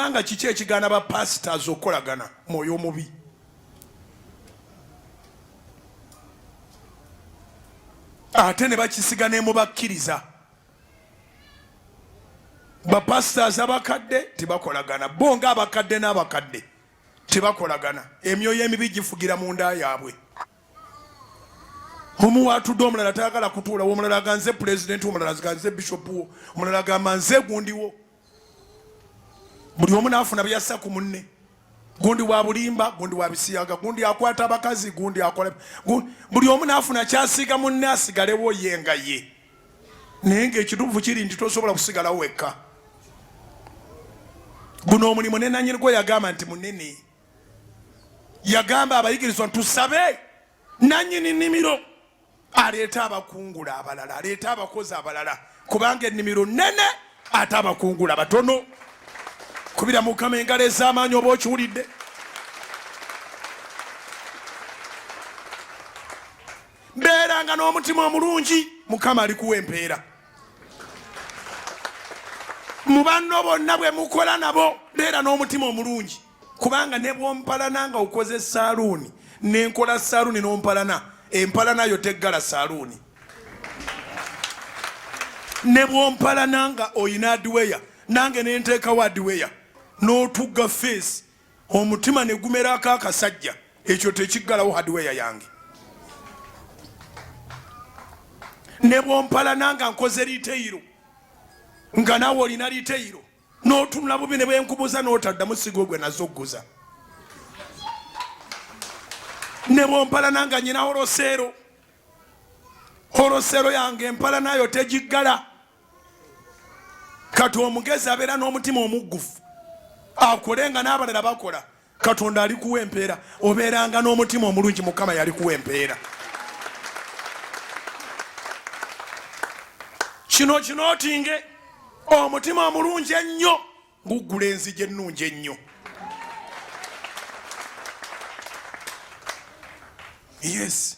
Kubanga kiki ekigaana ba pastors okukolagana? Mwoyo omubi. Ate ne bakisiga ne mubakkiriza. Ba pastors abakadde tebakolagana, bo nga abakadde n'abakadde tebakolagana. Emyoyo emibi gifugira munda yaabwe. Omu waatudde, omulala tayagala kutuulawo, omulala agamba nze pulezidenti, omulala agamba nze bishopu wo, omulala agamba nze gundiwo. Buli omu n'afuna byassa ku munne. Gundi wa bulimba, gundi wa bisiyaga, gundi akwata abakazi, gundi akola, buli omu n'afuna kyasiiga munne asigalewo ye nga ye. Naye ng'ekituufu kiri nti tosobola kusigalawo wekka. Guno omulimu ne nannyini gwo yagamba nti munene. Yagamba abayigirizwa tusabe nannyini nnimiro aleete abakungula abalala, aleete abakozi abalala, kubanga ennimiro nnene ate abakungula batono. Kubira Mukama engalo ez'amaanyi oba okiwulidde. Beeranga n'omutima omulungi, Mukama alikuwa empeera. Mu banno bonna bwe mukola nabo, beera n'omutima omulungi, kubanga ne bw'ompalana nga okoze saaluuni, nenkola saaluuni n'ompalana, empalana yo teggala saaluuni. Ne bw'ompalana nga oyina adiweya, nange nenteekawo adiweya, n'otugga feesi, omutima ne gumerako akasajja, ekyo tekiggalawo hardware yange. Ne bw'ompalana nga nkoze liteyiro, nga naawe olina liteyiro, n'otunula bubi ne bwenkubuza n'otaddamu, sigo gwe nazo ogguza. Ne bw'ompalana nga nyina holoseero, holoseero yange empalana yo tegiggala. Kati omugezi abeera n'omutima omuggufu, akole nga n'abalala bakola, Katonda alikuwa empeera. Obeeranga n'omutima omulungi, Mukama yalikuwa empeera. Kino kinootinge, omutima omulungi ennyo guggula enzigi ennungi ennyo. Yes.